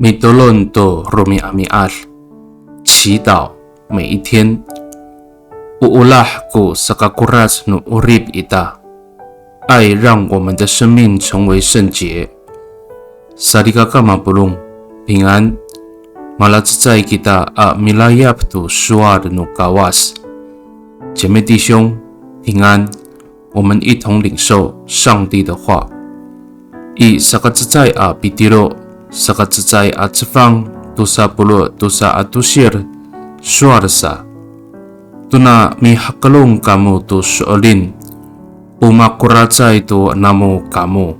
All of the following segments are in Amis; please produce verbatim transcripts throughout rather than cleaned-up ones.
Mitolon to romi'ami'ad, 祈祷每一天。O olah ko sakakorac no 'orip ita, 爱让我们的生命成为圣洁。Salikaka mapolong, 平安。Malacecay kita a milayap to sowal no Kawas. 姐妹弟兄，平安。我们一同领受上帝的话。I sakacecay a Pitiro, sakacecay a cefang, tosa polo' tosa a tosir, sowal sa. Tona mihakelong kamo to so'elin, o makoracay to namo kamo.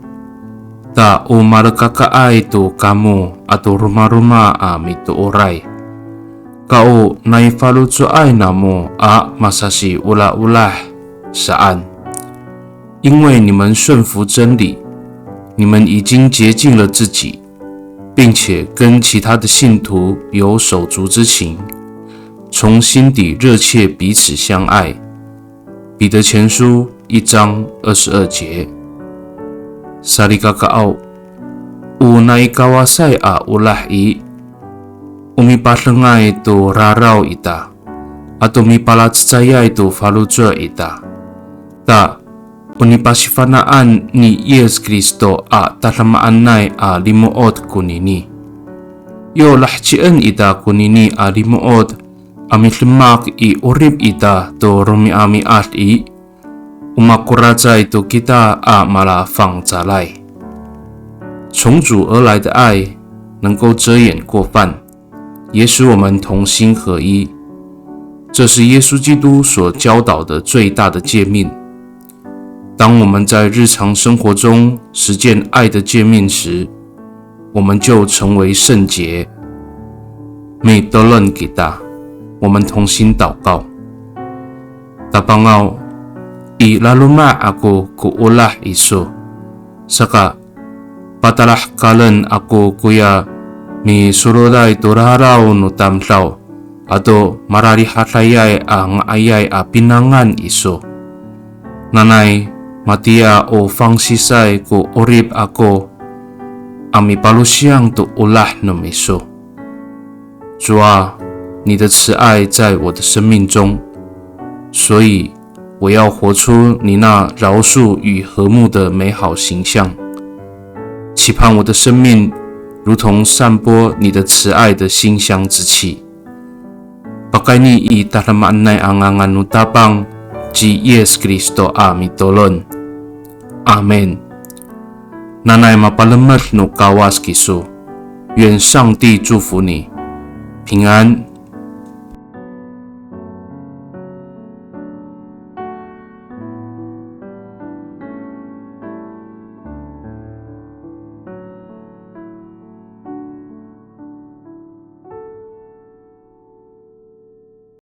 Ta o malekakaay to kamo ato romaroma a mitooray. Ka o nai faloco'ay namo a masasiolaolah saan. 因为你们顺服真理，你们已经洁净了自己，并且跟其他的信徒有手足之情，从心底热切彼此相爱。彼得前书一章二十二节。Salikakaaw, o nai Kawasay a olah i, o mipadengay to raraw ita, ato mipalacecayay to faloco' ita. Ta, o nipasifana'an ni Yis Kristo a tadamaanay a limo'ot konini. Yo lahecien ita konini a limo'ot a midemak i 'orip ita to romi'ami'ad i, o makoracay to kita a malafangcalay. 从主而来的爱能够遮掩过犯，也使我们同心合一。这是耶稣基督所教导的最大的诫命。当我们在日常生活中实践爱的诫命时，我们就成为圣洁。Mitolon kita, 我们同心祷告。Tapangaw, i laloma' ako ko olah iso. Saka, patalahekalen ako koya misoroday to raraw no tamdaw ato mararihadayay a nga'ayay a pinangan iso. Nanay matiya o fangsisay ko 'orip ako a mipalosiyang to olah no miso. 主啊，你的慈爱在我的生命中，所以我要活出你那饶恕与和睦的美好形象，期盼我的生命如同散播你的慈爱的馨香之气。Pakayni i tadamaanay a ngangan no Tapang ci Yis Kristo a mitolon. Amin. Nanay mapalemed no Kawas kiso. 愿上帝祝福你，平安。